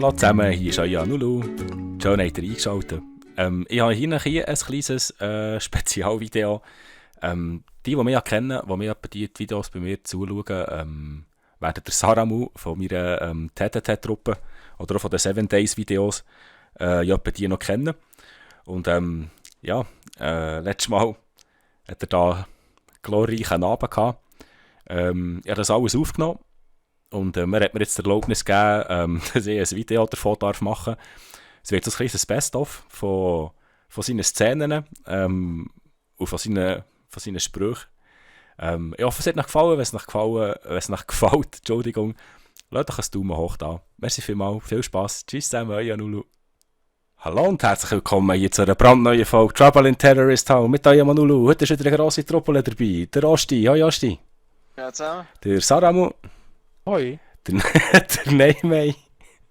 Hallo zusammen, hier ist euer Nulu. Schön, habt ihr eingeschaltet. Ich habe hier ein kleines Spezialvideo. Die mich kennen, die mir die Videos bei mir zuschauen, werden der Saramu von meiner TTT-Truppe oder auch von den 7 Days Videos die noch kennen. Und letztes Mal hat er da einen glorreichen Abend gehabt. Ich habe das alles aufgenommen. Und man hat mir jetzt die Erlaubnis gegeben, dass ich ein Video davon machen darf. Es wird so ein kleines Best-of von seinen Szenen und von seinen Sprüchen. Ich hoffe, es hat euch gefallen. Wenn es euch gefällt, Entschuldigung, lasst euch einen Daumen hoch da. Merci vielmals, viel Spass. Tschüss zusammen, euer Nulu. Hallo und herzlich willkommen hier zu einer brandneuen Folge Trouble in Terrorist Town mit eurem Nulu. Heute ist wieder eine grosse Truppe dabei. Der Osti, hoi Osti. Ja, zusammen. Der Saramu. Hoi. Der Neymay.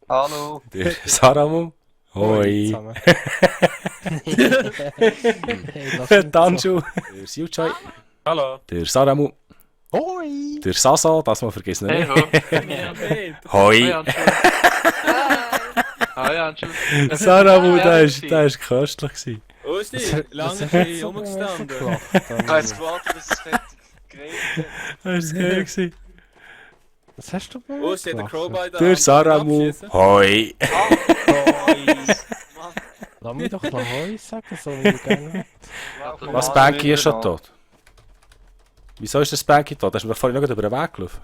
Hallo. Der Saramu. Hoi. Der Tanju. Der Siuchai. Hallo. Der Saramu. Hoi. Der Sasa, das mal vergessen nicht. Hey, Hoi. Hi, Anschluss. Saramu, der war köstlich gewesen. Osti, lange nicht rumgestanden. Ich habe jetzt gewartet, bis es fertig geredet Das war geil gewesen. Was hast du bei mir Osti hat der Crowbar da. Der Saramu. Hoi. Lass mich doch noch Hoi sagen, so wie du gerne hat. Was, Spanky ist schon tot? Wieso ist der Spanky tot? Hast du mir vorhin noch über den Weg gelaufen?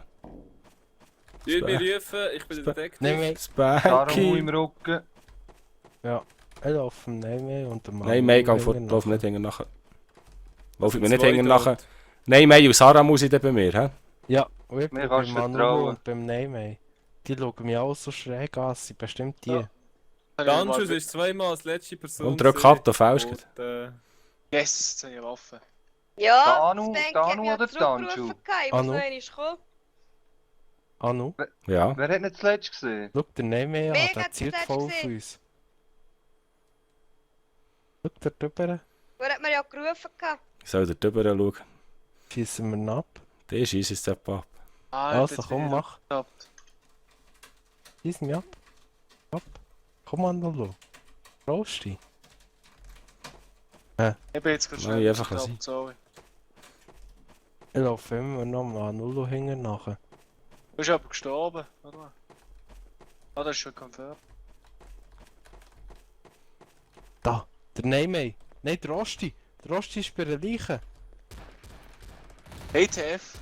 Ihr mir rufen, ich bin der Detektiv. Nein, mehr. Saramu im Spanky. Rücken. Ja. Er läuft Nein mehr und der Mann. Nein, May, geh fort. Lauf nicht hinten nachher. Lauf ich mir nicht hinten nachher. Nein, May und Saramu sind dann bei mir, hä? Ja, und ich Mir bin kannst beim du Manu vertrauen. und beim Neymar. Die schauen mich alle so schräg an, es sind bestimmt die. Ja. Anschluss ist zweimal als letzte Person. Und drück ab, da fällst du. Und, Yes, jetzt sind wir offen. Ja, Danu- das Bank Danu hat mich oder zurückgerufen. Tanju? Ich muss Anu. noch einmal kommen. Anu, Ja. Wer hat nicht zuletzt gesehen? schau den Neymar an, Wer der hat zielt das voll auf gesehen? uns. Schau da drüber, Wer hat mir ja gerufen? Ich soll da drüber schauen. schiessen wir ihn ab. Der schießt jetzt ab. Also komm, mach. Gehabt. Schieß mich ab. Ab. Komm an, Lolo. Brauchst du dich? Ich bin jetzt gerade Nein, schnell einfach gehabt, sein. sorry. Ich laufe immer noch mal Lolo hinten nachher. Du bist aber gestorben, oder? Ah, das ist schon confirmed. Da, der Neymar. Nein, der Rosti. Der Rosti ist bei der Leiche. ATF.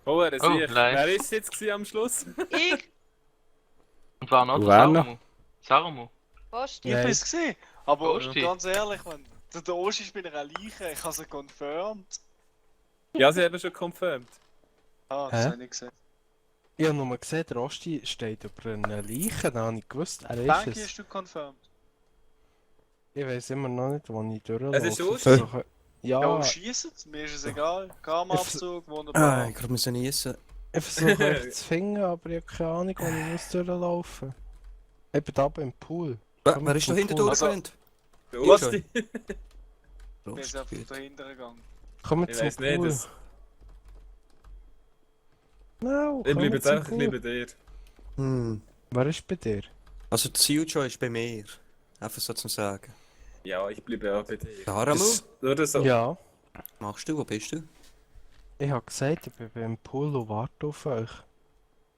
oh, er ist Oh, sicher. nein. Wer ist jetzt gewesen am Schluss? Ich? Und war noch Und der wer noch? Salomo. Salomo. Posti. Ich Nein. bin's gesehen. Aber Osti. ganz ehrlich, man, der Osti ist bei einer Leiche, ich habe sie confirmed. Ja, sie haben schon confirmed. Ah, Hä? das habe ich nicht gesehen. Ich habe nur gesehen, der Rosti steht über einer Leiche. Da habe ich gewusst, er ist Banky es. hast du confirmed. Ich weiß immer noch nicht, wo ich durchlaufe. Es ist Rosti? Versuche- Ja, Ja, schießen, mir ist es egal. Karma-Abzug, wunderbar. Ah, ich glaube, wir müssen niesen. ich versuche echt zu finden, aber ich habe keine Ahnung, wo ich muss durchlaufen. Eben da beim Pool. Komm Wer ist da zum hinten Pool. durchgerannt? Der Osti. Ich bin jetzt einfach dahinter gegangen. Komm Ich zum weiß nicht, Pool. das... No, Ich komm bleibe jetzt zum einfach ein Pool. bisschen bei dir. Wer ist bei dir? Also, die Siljo ist bei mir. Einfach so zum Sagen. Ja, ich bleibe auch bei dir. Saramu, Das- Oder so. Ja, machst du? Wo bist du? ich habe gesagt, ich bin beim Pool und warte auf euch.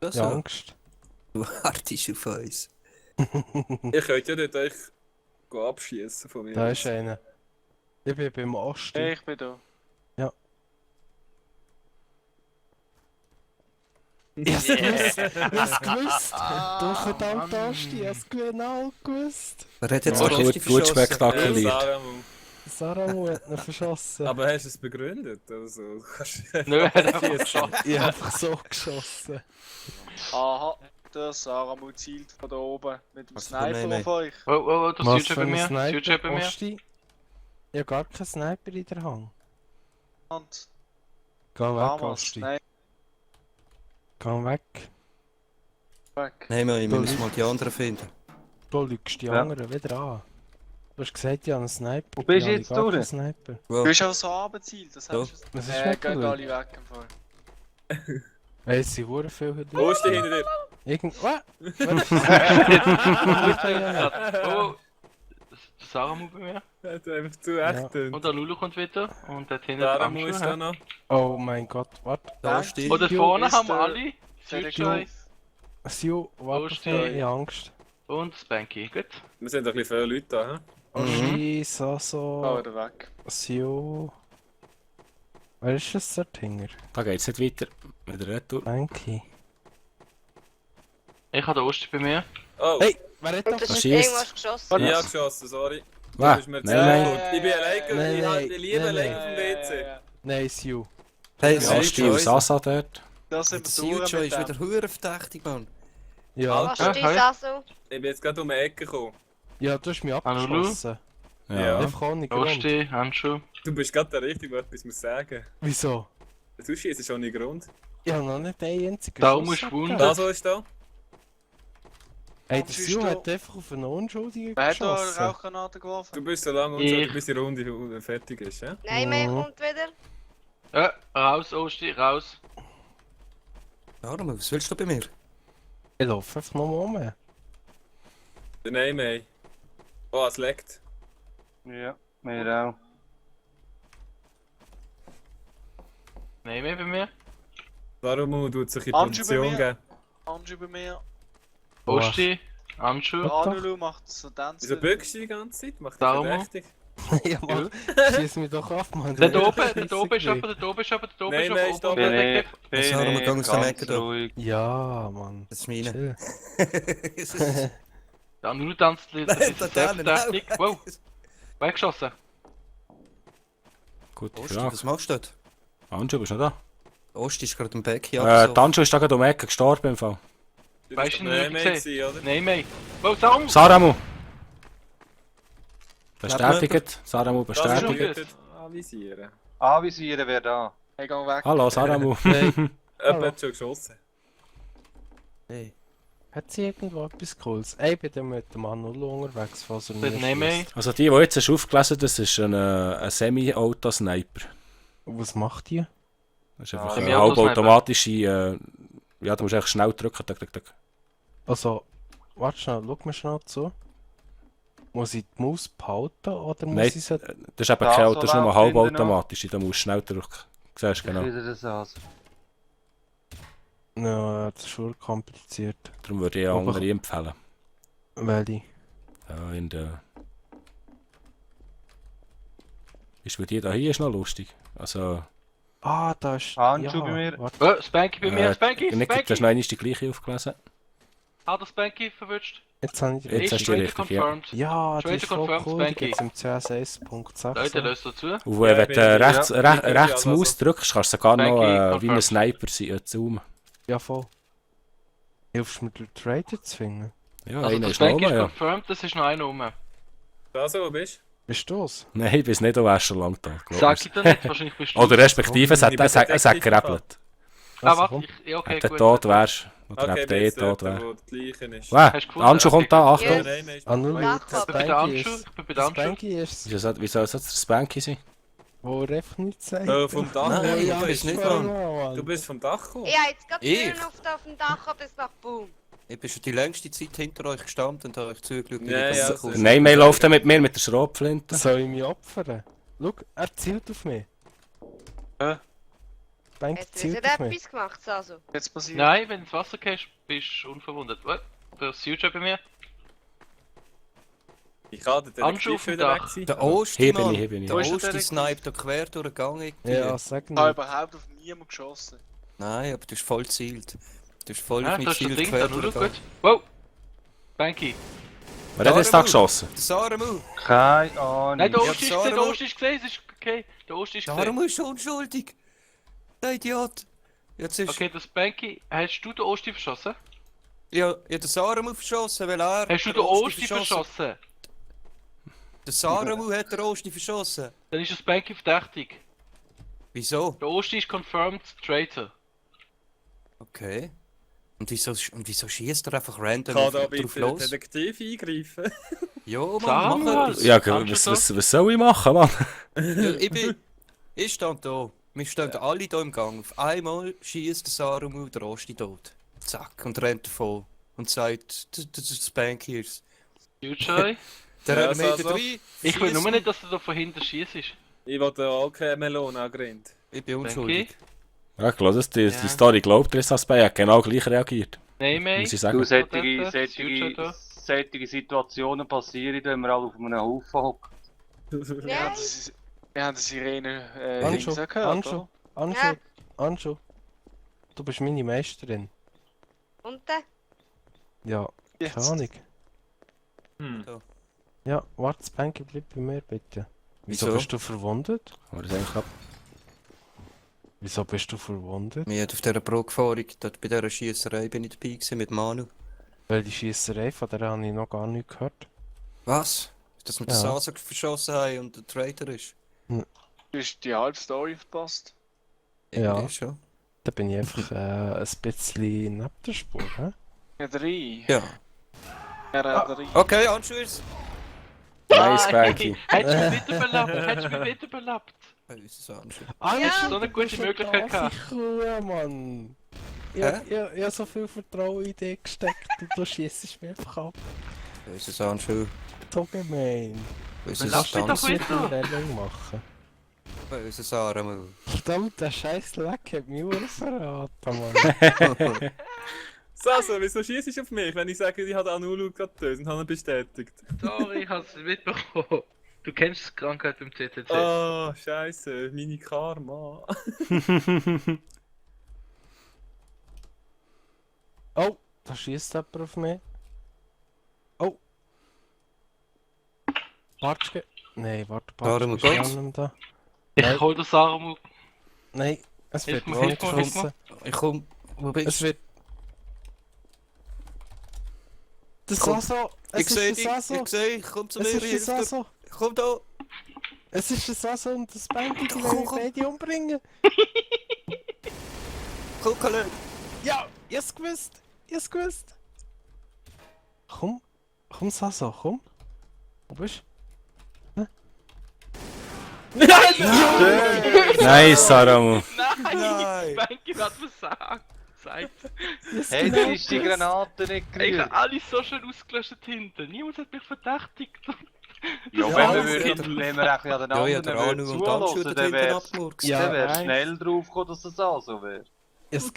Das Ich habe Angst. Du wartest auf uns. Ich könnte ja nicht euch abschießen von mir. Da ist einer. Ich bin beim Osten. Hey, ich bin da. Ich hab's gewusst! Ich hab's gewusst! Du verdammter Osti, ich hab's genau gewusst! Wer hat jetzt Ja, so gut, richtig gut verschossen? spektakuliert. Saramu. Saramu hat ihn verschossen. Aber hast du es begründet? Also, kannst Nö, er hat einfach geschossen. Ich hab einfach so geschossen. Aha, der Saramu zielt von da oben mit dem Also, Sniper nein, auf euch. Oh, oh, oh, das Was ist schon für bei ein mir. Das ist schon bei mir. Osti? Ich hab gar keinen Sniper in der Hand. Und Geh weg, Karmas, Osti. nein, Geh weg. weg. Nein, wir müssen mal die anderen finden. Du lügst die Ja. anderen wieder an. Du hast gesagt, ich habe einen Sniper. Wo bist du Ich habe jetzt gar keinen durch? Sniper. Du bist auch so abgezielt, das Ja. hast du. Was ist Gehen weggelegt? alle weg im Fall. Ey, es sind hure viele Leute. Wo ist der hinter dir? Was? Oh, der Saramu bei mir. Der hat einfach zu echt tönt. Und der Lulu kommt wieder. Und dort hinten Der der Amu ist da noch. Oh mein Gott, warte. Da Danke. steht. Und dort Jo, vorne ist haben wir der- alle. Südschei Sio, warte, ich steht- habe Angst. und Spanky. Gut. Wir sind ein bisschen viele Leute da, hä? Oshi, Oh, Saso, wieder weg. Sio. Wer ist das dort hinter? Da geht's nicht weiter. Mit der Retour. Danke. Ich habe den Osti bei mir. Oh, Hey, wer hat Und das? das ist schießt. irgendwas geschossen. ich hab geschossen, sorry. Du Was? bist mir Nein, zu nein. gut. Ich bin alleine, Nein, ich habe nein, die Liebe nein, alleine nein. auf dem WC. Nein, Sio. Hey, Ja, Silcho Stil und Sasa dort. Da Der sind wir Silcho durch ist mit wieder dem. hure verdächtig, Mann. Ja, Was Ja, ist hi. das also? Ich bin jetzt gerade um die Ecke gekommen. ja, du hast mich Hallo, abgeschossen. Ja. Einfach ohne Grund. Osti, Handschuh. Du bist gerade der Richtige, der etwas muss sagen. Wieso? Du schießt schon nicht Grund. Ich habe noch nicht einen einzigen Daumen Schuss ist abgegeben. wund. Da so ist da. Ey, der Was Sio ist da? hat einfach auf einen Unschuldigen Wer hat da geschossen. Rauchgranaten geworfen? Du bist so lange und so, Ich. bis die Runde fertig ist, ja? Nein, mehr Mhm. kommt wieder. Ja, raus, Osti, raus. Warum? Was willst du bei mir? Ich laufe einfach noch um. Nein, mehr. Oh, es leckt. Ja, mir auch. Nein, mehr bei mir. Warum tut sich in Anju bei Position mir. geben? Anju bei mir. Osti, Handschuh. Der Anulu macht so Tänze. Wieso bückst du die ganze Zeit? Macht Daumen. das verdächtig? Ja, Mann. Schieß mich doch ab, Mann. Dort Du oben, hast dort oben ist Scheisse jemand, dort oben ist jemand, dort oben Nein, ist nein, jemand. stopp. Oben, Detektiv. Was haben wir ganz am Ecken da? gelegt. Ja, Mann. Das ist meine. Chill. Der Anulu tanzt Nein, diese da drinnen auch. Selbsttechnik. Wow, weggeschossen. Gute Osti, Frage. was machst du dort? Anju, bist du noch Osti ist gerade im Beck da? hier. Anju ist da gerade um die Ecke gestorben im Fall. Du Weißt bist du doch nicht mehr gesehen? gewesen, oder? Nein, mehr. Wow, Sarum! Saramu! Bestätigt. Saramu Das ist bestätigt. schon gut. Avisieren. Anvisieren wer da? Hey, geh weg. Hallo, Saramu. Hey, Jemand Hallo. hat schon geschossen. Hey. hat sie irgendwo etwas Cooles? Ey, ich bin dann mit dem Anulu unterwegs, falls er Dort nicht nein, mehr. schießt. Also die jetzt hast aufgelesen, das ist ein Semi-Auto-Sniper. Und was macht die? Das ist einfach Ah, eine ja. halbautomatische... ja, du musst einfach schnell drücken. Tuck, tuck, tuck. Also, warte schnell, schau mir schnell zu. Muss ich die Maus behalten oder muss Nein, ich sie... das ist eben Das kein Auto, das ist nur läuft halbautomatisch. Da musst du schnell drücken. Siehst du, genau. Wieder das aus. Ja, das ist schon kompliziert. Darum würde ich Aber- andere empfehlen. Welche? Ja, in der... Ist bei dir da hier ist noch lustig. Also... Ah, da ist... Handschuh bei mir. Warte. Oh, Spanky bei mir, Spanky, Nicht, du hast Spanky! noch einmal die gleiche aufgelesen. Hat der Spanky verwünscht? Jetzt habe ich... Jetzt hast du die richtig, ja. confirmed. Ja, die ist Traitor voll confirmed, cool, die Spanky. gibt's im CS1.6. Leute, löst dazu. Und Ja, wenn bin du ich- rechts, ja, rech- bin ich rechts also. Maus drückst, kannst du sogar noch Spanky, wie ein confirmed. Sniper zoomen. Ja, voll. Hilfst du mir, den Trader zu finden? Ja, Also einer der ist noch Spanky ist rum, ja. confirmed, das ist noch einer rum. Da so, wo bist Bist du's? Nein, ich bin nicht, du wärst schon lange da. glaub Sag mir's. ich dir nicht, wahrscheinlich bist du. Oder respektive, es hat Ich bin Detektiv gerebelt. Ah, Also, warte, komm. ja, okay, Wenn du gut. tot wärst, du? oder Okay, neben bin dir jetzt tot dort, wär. wo das Gleiche ist. Wow, Hast du gefunden? Anschau kommt da, Okay, Achtung! Yes. Nein, nein, ist Anulu, Nachher. der Ich bin bei der Spanky Handschuh, ist... ich bin bei der Der Handschuh. Spanky ist... Wie soll das der Spanky sein? Wo er einfach nicht sagt. Vom Dach. Nein, du, ja, bist ist nicht vom, wahr. du bist vom Dach gekommen. Ich habe jetzt gerade die Ich? Türen auf dem Dach, aber es macht Boom. Ich bin schon die längste Zeit hinter euch gestanden und habe euch zugeschaut, wie Ja, ihr ja, das so- Nein, man läuft dann mit mir mit der Schrotflinte. Soll ich mich opfern? Schau, er zielt auf mich. Hä? Spanky Hast du zielt nicht auf mich. etwas gemacht, Sasu? Jetzt passiert. Nein, wenn du ins Wasser gehst, bist du unverwundet. Was? Der Suge bei mir. Ich kann den Handschuh Detektiv auf dem wieder weg Dach. sein. Der Osti, Hier bin Mann. ich, hier bin ich. Der Wo ist der Osti Detektiv? sniped da quer durch den Gang irgendwie. Ja, sag Ich habe nicht. überhaupt auf niemanden geschossen. Nein, aber du hast voll gezielt. Du hast voll Ah, auf mich das ist das gezielt Ding, quer der durch Lulu, den Gang. gut. Wow! Spanky. Wer hat jetzt da geschossen? Der Saramu! Keine Ahnung. Nein, der Ja, Osti ist Sarah, gesehen, der wo- Osti ist gesehen, es ist okay. Der Osti ist gesehen. Saramu ist unschuldig! Der Idiot! Jetzt ist... Okay, der Spanky, hast du den Osti verschossen? Ja, den Saramu verschossen, weil er... Hast du den Osti verschossen? Der Saramu hat den Osti verschossen. Dann ist der Spanky verdächtig. Wieso? Der Osti ist confirmed Traitor. Okay. Und wieso schießt er einfach random Kann auf, da drauf bitte der los? Detektiv eingreifen? Ja, Sag Mann, mach mal. etwas. Ja, Kannst du was soll ich machen, Mann? Ja, ich stand da. Wir stehen alle hier im Gang. Auf einmal schießt der Sarumu der Rosti tot. Zack, und rennt davon. Und sagt, das ist Spankiers. Future. Der Ja, rennt Meter Sasa. 3. Ich will nur nicht, dass du da von hinten schießt. Ich wollte auch keine Melone angerannt. Ich bin unschuldig. Ja, ich glaube, die Ja. Story glaubt, der Sasbei hat genau gleich reagiert. Nein, mate. Muss ich Du, sagen. solche Situationen passieren, wenn wir alle auf einem Haufen hocken. Wir haben das, wir haben die Sirene Anschu, links auch gehört, Anschu, oder? Anschu, Ja. Anschu. Du bist meine Meisterin. Und dann? Ja, keine Jetzt. Ahnung. Hm. Ja, warte, Spanky, bleib bei mir bitte. Wieso Wieso? bist du verwundet? Aber das eigentlich ab. Wieso bist du verwundet? Wir auf dieser Pro-Gefahrung, dort bei dieser Schiesserei bin ich dabei gewesen mit Manu. Weil die Schiesserei von der habe ich noch gar nicht gehört. Was? Dass wir den Ja. Sasa verschossen haben und der Traitor ist? Du hast die halbe Story verpasst. Ja. Irgendwie schon. Da bin ich einfach ein bisschen neben der Spur, hä? Ja, 3. Ja. Ja, 3. Okay, Anschluss. Nice, Spanky. Hättest du mich wiederbelebt? Hättest du mich wiederbelebt? Unser Anschluss. Ja. So eine gute Möglichkeit gehabt. Cool, Mann. Ich hab so viel Vertrauen in dich gesteckt und du schießt mich einfach ab. Unser Anschluss. So gemein. Unser Lass mich doch Stanz. Mit dem wieder. Rennen machen. Unser Sarumu. Verdammt, der scheiß Leck hat mich auch verraten, Mann. Sasa, wieso schießt du auf mich, wenn ich sage, ich habe Anulu gerade getötet und habe ihn bestätigt? Sorry, ich hab's nicht mitbekommen. Du kennst die Krankheit beim CCC. Oh, scheiße, meine Karma. Oh, da schießt jemand auf mich. Oh. Bartschke. Nein, warte, Sarumu, Bartschke ist geht's? gar nicht da. Ich hol den Sarumu. Nein, es wird Hilf mir, wohl hilf mir, hilf geschossen. Ich komm. Wo bist Es du? wird... Der Komm. Sasso! Ich Es seh ist dich, der Sasso! ich seh dich, komm zu mir, Es ist der hilf mir. Sasso! Komm da. Es ist der Sasso und das Banky, die Komm, wollen komm. beide umbringen! Komm, Kollege. Ja! Ich hab's gewusst! Ich hab's gewusst! Komm! Komm, Sasso, komm! Wo bist Nice, Saramu. Nein! Nein. Banky hat versagt. Sagt. du? Hey, du hast die Granate nicht Ich gerührt. habe alle so schön ausgelöscht hinten. Niemand hat mich verdächtigt. Ja, Ja, wenn alles wir, gut. wenn wir eigentlich an den Ja, ja, anderen der Anu und zuhören, Anschluss dann dort hinten wär's abgemurkst. Ja. dann wär's weiss. schnell drauf gekommen, dass es auch so wäre. Ich hab's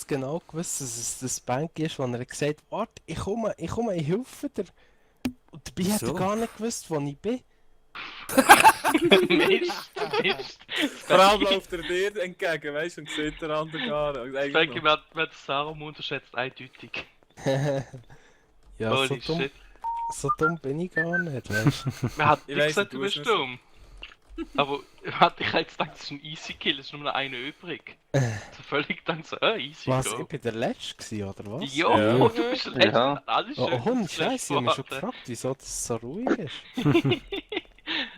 genau gewusst, dass es das Banky ist, wo er gesagt hat, warte, ich komme, ich helfe dir. Und dabei hat er So. gar nicht gewusst, wo ich bin. Mist, Mist. Vor allem läuft er dir entgegen, weißt du, und sieht der andere gar nicht. Banky hat Sarumu unterschätzt, eindeutig. Ja, so Holy dumm, shit. so dumm bin ich gar nicht, weißt du. Man hat Ich nicht weiss gesagt, nicht, du du bist hast dumm. Aber warte, ich hätte jetzt gedacht, das ist ein easy Kill, es ist nur noch einer übrig. So völlig gedacht so, easy Was, go. ich bin der Letzte gewesen, oder was? Jo, Ja. du bist der Letzte, Ja. alles schön. Oh, Hund, schlecht scheiße, ich hab mich schon verraten. gefragt, wieso das so ruhig ist.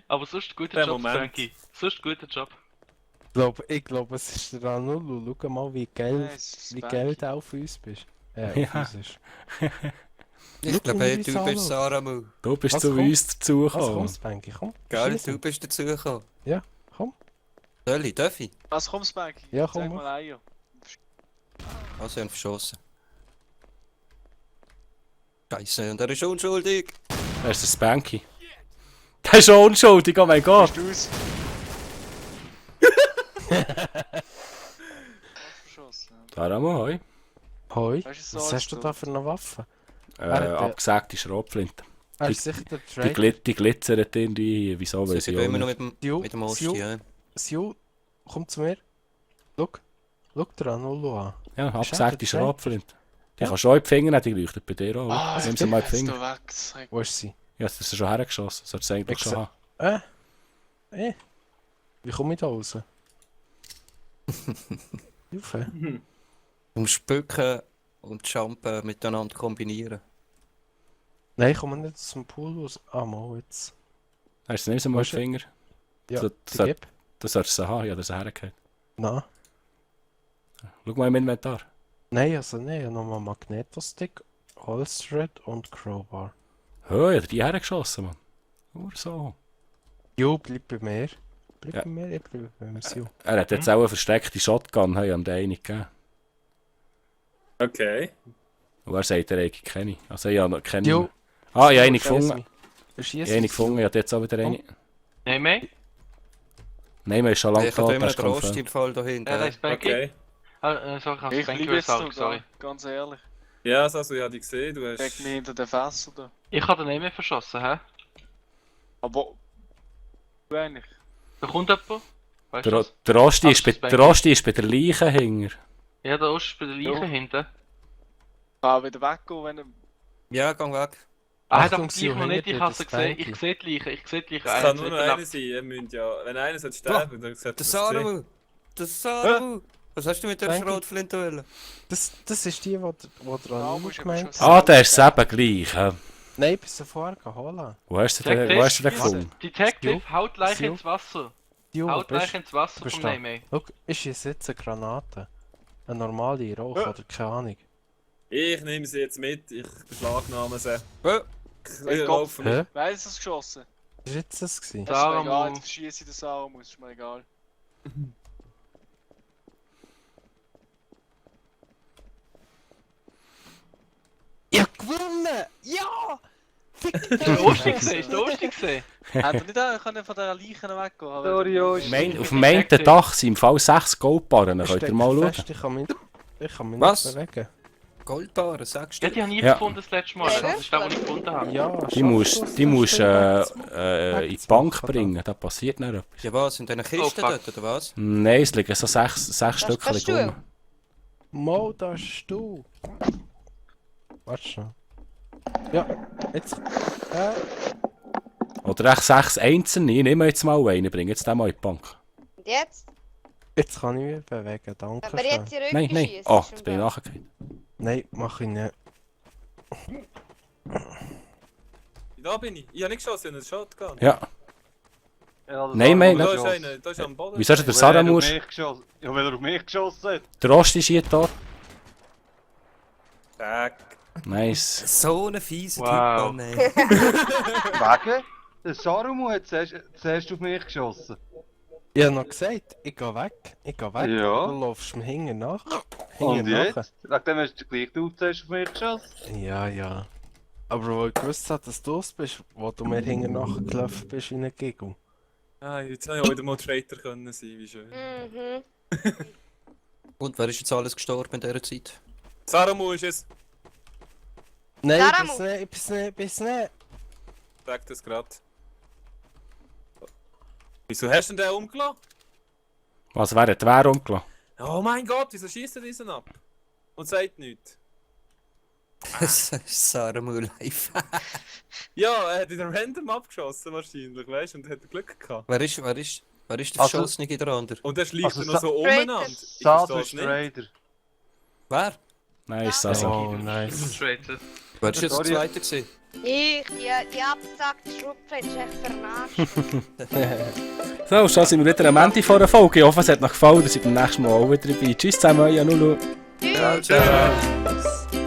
Aber sonst guter Der Job, Moment. Frankie. Sonst guter Job. Ich glaube, es ist der Anulu. Schau mal, wie geil du auf uns bist. Auf Ja. uns ist. Ich glaube, hey, du Schau bist mal. Sarumu. Du bist Was zu kommt? uns dazugekommen. Was kommst, Banky? Komm. Gell, schieß du ihn. bist dazugekommen. Ja, komm. Soll ich? Darf ich? Was kommst du, Banky? Ja, komm, Sag mach. mal Eier. Also, ich habe verschossen. Scheiße, und er ist unschuldig. Das ist der Spanky. Der ist schon unschuldig, oh mein Gott. Bist du verschossen? Saramu, hoi. Hoi. Weißt du, so Was als hast du da für eine Waffe? Abgesägte Schrotflinte. Er ist sicher der Die, Trade. die glitzert irgendwie, wieso weiß Ich ich bin auch immer noch nicht. mit Siu, dem Osti, Siu, ja. Siu, komm zu mir. Schau dir Anulu an. Ja, Ist abgesägte er der Schrotflinte. Die kannst du auch in die Finger nehmen, die leuchtet bei dir auch. Ah, Nimm sie mal in die Hast Finger. du weg? Wo ist sie? Ja, das ist schon hergeschossen. Sollst du eigentlich Ich schon haben. Wie komme ich da raus? Hilfe. Um Spücken und Jumpen miteinander kombinieren. Nein, ich komme nicht aus dem Pool raus. Ah, mal jetzt. Hast du nimm sie mal in die Finger? Ja, So- die so- gib. Das solltest du sie haben, ja, das hergehört. Nein. Schau mal im Inventar. Nein, also nein, ich habe nochmal Magnetostick, Holzthread und Crowbar. Oh, ja, die hergeschossen, Mann. Nur so. Jo, bleib bei mir. Mission. Er hat jetzt auch eine versteckte Shotgun, haben ihm den eine gegeben. Okay. Und er sagt, er eigentlich keine. Also ich habe noch keine. Jo. Ah, ich habe eine gefunden. Ich Ich habe eine gefunden, ich habe jetzt auch wieder eine. Nein, mehr? Nein, man ist schon lange Ich habe tot, immer das ist einen Rost confirmed. im Fall da hinten. Ja, da ist Spanky. Okay. Sorry, ich habe Ich Spanky liebe jetzt sagen, sogar, sorry. ganz ehrlich. Ja, also ich habe dich gesehen, du Weg hast... mich hinter den Fässern da. Ich habe den nicht mehr verschossen, hä? Aber... Du eigentlich? Da kommt jemand. Weißt du Der, was? der, Rosti Ah, ist bei, das ist der Rosti ist bei der Leiche hinger. Ja, da ist bei der Leiche Ja. hinten. Kann wieder weggehen, wenn er... Ja, geh weg. Ah, Achtung, doch, sie ich noch nicht, ich hängt habe sie das gesehen. Spanky. Ich sehe die Leiche, ich sehe die Leiche. Es Einer kann nur noch zweiter einer sein, ihr müsst ja... Wenn einer sollte sterben, dann sollte Der es sehen. Saru! Der Saru! Was hast du mit der Danke. Schrotflinte wollen? Das ist die, die der Ja, Anu musst du gemeint aber hat. schon Ah, der ist es eben gleich. Hä? Nein, bis du vorher holen. Wo hast du den, wo hast du den gefunden? Detective, haut Leiche Sil. ins Wasser. Die Haut bist Leiche ins Wasser bist vom da. Name. Schau, ist jetzt eine Granate. Eine normale Rauch oder keine Ahnung. Ich nehme sie jetzt mit, ich beschlagnahme sie. Oh, Ich laufe Hä? Wer ist das geschossen? Was war jetzt das? Gewesen? Das ist mir egal, Sarah, jetzt verschieße ich den Sarah, ist mir egal. Ja, gewonnen! Ja! ist der Osti gesehen? Ist der Osti gesehen? Hätte er nicht auch können von dieser Leiche weggehen? aber- Sorry, Jost. Auf dem einen Dach sind im Fall 6 Goldbarren, könnt ihr mal schauen. Fest, ich kann mich Was? nicht bewegen. Goldbarren, sagst Ja, du? die habe ich Ja. gefunden das letzte Mal. Das ist der, den ich gefunden habe. Ja, Die musst in die Bank bringen, da passiert nicht etwas. Ja was, in diesen Kisten fuck. dort, oder was? Nein, es liegen so 6 Stück kannst du. rum. Mo, da ist du. Warte schon. Ja, jetzt. Oder echt 6 einzelne, ich nehme jetzt mal einen, bringe jetzt den mal in die Bank. Und jetzt? Jetzt kann ich mich bewegen, danke. Wenn wir jetzt die Rücken Nein, nein. schießen. Oh, jetzt bin ich nachgegangen. Nein, mach ich nicht. Da bin ich. Ich habe nicht geschossen, ich habe einen Shotgun. Ja, Ja, das Nein, hat nein, er Da nicht. ist geschossen. einer, da ist am Boden. wieso hast du der Weil Sarah er auf musst? mich geschossen- Ja, weil er auf mich geschossen hat. Der Rosti steht dort. Zack. Nice. So ein fieser Wow. Typ, Mann, ey. Wegen? Der Sarumu hat zuerst auf mich geschossen. Ich hab noch gesagt, ich geh weg. Ich geh weg. Ja. Du laufst mir hinten nach. Und Hinten nachher. jetzt? Nachdem hast du gleich du zuerst auf mich geschossen. Ja, ja. Aber wo ich gewusst habe, dass du es bist, wo du mir hinten nachgelaufen bist in einen Giggle. Ah, jetzt habe ich auch wieder mal Traitor können sein, wie schön. Mhm. Und wer ist jetzt alles gestorben in dieser Zeit? Saramu ist es. Nein, Saramu. ich bin's nicht. Sag das grad. Wieso hast du denn den umgelassen? Was wäre die Wehr umgelassen? Oh mein Gott, wieso schießt er diesen ab? Und sagt nichts. Das ist Sarah live. Ja, er hat ihn random abgeschossen wahrscheinlich, weißt du, und hat Glück gehabt. Wer ist der Also- Verschossene in der andere? Und er schleicht Also er noch so Traitor. umeinander. Ich Sadu verstehe ist nicht. Raider. Wer? Nice, also. Oh, nice. Traitor. Wer ist jetzt der Sorry. Zweite gewesen? Die abgesagte Schrupfel ist echt vernascht. So, schon sind wir wieder am Ende von der Folge. Ich hoffe, es hat euch gefallen. Wir sind beim nächsten Mal auch wieder dabei. Tschüss zusammen, euer Nulu. Tschüss. Ciao.